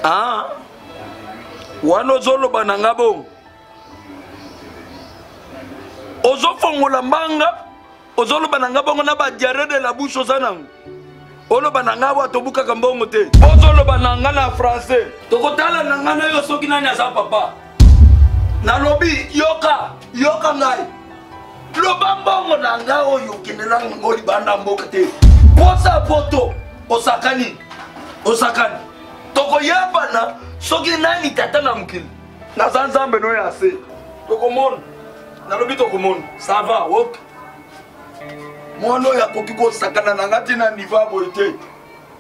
Ah, wana ozoloba na nga bongo, ozofongola mbanga, ozoloba na nga bongo na badiare de la bouche oza nango, oloba na nga awa tobukaka mbongo te, ozoloba na nga na français, tokotala na nga na yo soki nani aza papa. Nalobi yoka, yoka ngai, loba mbongo na nga oyo okendela ngo libanda mboka te, posa poto osakani, osakani, tokoyebana soki nani tata na mokili. Naza Nzambe no ya se, tokomona. Nalobi tokomona, ça va. Ok, mwana oyo akoki kosakana na nga ti na niveau ya boye te.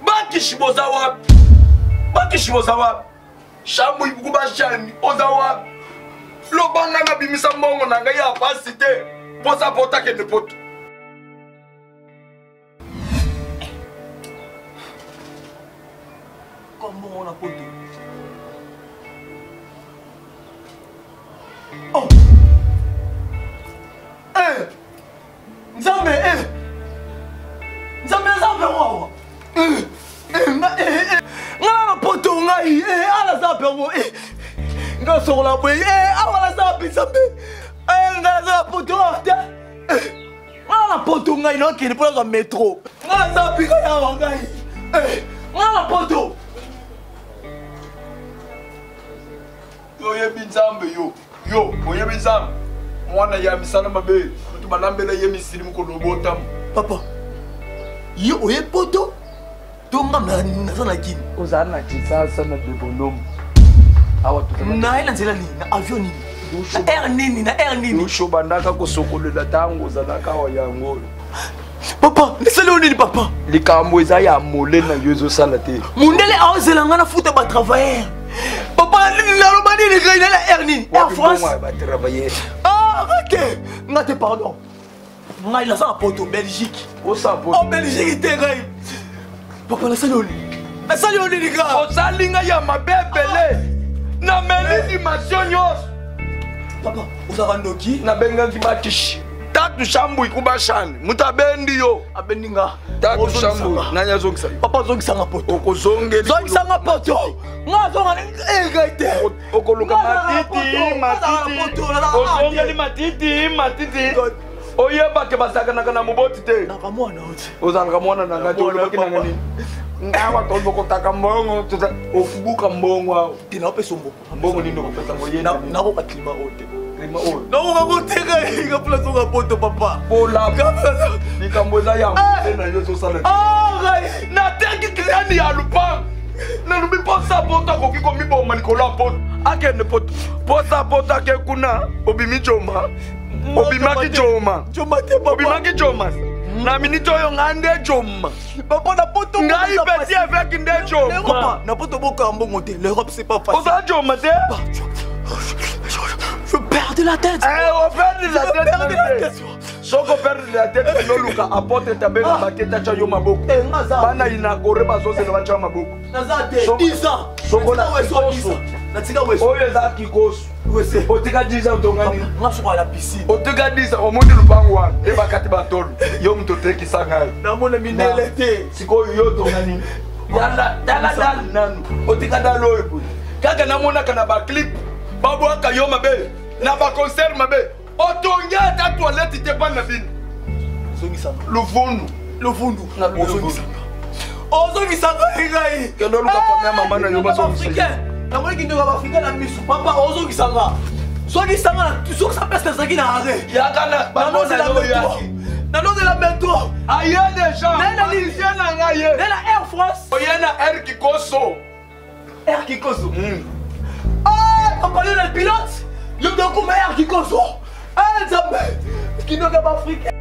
Bakishi boza wapi? Bakishi boza wapi? Shambu ibuku bashani oza wapi? Loba nga nabimisa mbongo na ngai ya pasi te, mposa poto akende poto. Mbongo na poto. Oh! Eh! Nzambe, eh! Nzambe, nzambe wawa! Eh! Eh, nga, eh, eh! Nga na poto ngai, eh, ala za pengo, eh! Nga sokola boye, eh, awa na za nzambe! Eh, nga na za poto awa te! Eh! Nga na poto ngai nakende mpo nazwa metro. Nga naza pika yawa ngai. Eh, nga na poto. Yo oyebi Nzambe, yo yo oyebi Nzambe, mwana ya misala mabe, moto balambela ye misili mokolo obotama. Papa, yo oye poto to nga naza na Kini? Ozala na Kinshasa na Debonhomme awa. Naye na nzela nini? Na avion nini? Na air nini? Na air nini? Dushe obandaka kosokolela ntango ozalaka awa, yango oyo. Papa, nasali yo nini, papa? Likambo eza ya mole na yo ezosala te. Mondele aozela nga nafuta batravailleur. Papa, naloba nini? Ngai na air nini? Air France? Batravailleur. Ah, nga te, nga te, pardon. Ngai naza na poto Belgique. Osa poto? Oh, Belgique te ngai. Papa, nasali yo nini? Nasali yo nini kaka? Osali ngai ya mabe ebele, nameli dimension nyonso. Papa, ozalaka ndoki. Nabengaki bakishi tatu shambu ikubashani, moto abendi yo. Abendi nga. Tatu shambu nani azongisa yo? Papa, azongisanga poto. Okozongeli. Zongisanga poto. Nga azonga ngai te. Okoluka matiti, matiti, ozongeli matiti, matiti. Oyebake basakanaka na moboti te. Ozalaka mwana na ngai te. Olobaki nanga nini? Ngawa tolokotaka mbongo, ofubuka mbongo awa. Te, naopesa mbongo. Mbongo nini okopesa ngo ye? Nakoka klima oyo te. Klima oyo nakoka koteka nga mpona zonga poto, papa. Kolaba likambo eza ya te na yo ezosala. Ngai nateki klani ya lupango, nalobi mposa poto akoki komiboma likolo ya poto, akende poto, mposa poto ake kuna. Obimi joma, obimaki joma, obimaki joma na miniti oyo. Ngai nde joma. Papa, na poto. Ngai petit avec nde joma. Na poto boka mbongo te. L'Europe, c'est pas facile. Oza joma te. Je perds la tête. Eh, operdre la tête. Soki operdre la tête, noluka apotre tabenga bakete atya yo maboko. Bana inagore bazozela batya maboko. Naza te 10 ans. Sokola kikoso oyo eza kikoso. Otika 10 ans, otonga nini? Nga sokola na piscine. Otika 10 ans, omoni lupango wana nde bakati batolo, yo moto otekisa ngai. Namona mindele te. Sikoyo yo otonga nini? Tala dale nanu, otika dale oyo boye kaka namonaka na baclip, babwaka yo mabe na baconcert mabe. Otongi ata toilette te mpa na bino. Ozongisanga. Luvundu. Luvundu, ozongisanga, ozongisanga ngai. Kende oluka famille ya mama na yo bazongisa. Namoni kindoka baafrika na misu. Papa, ozongisanga, zongisanga, zongisa place nazalaki na arrêt. Yaka na nanozela metro, nanozela metro. Aye deja ye na ngai ye. Ne na Air France. Oye na Air Kikoso. Air Kikoso. Ah, papa, yo na pilote, yo dokoma Air Kikoso. Ah, Nzambe, kindoka baafrika.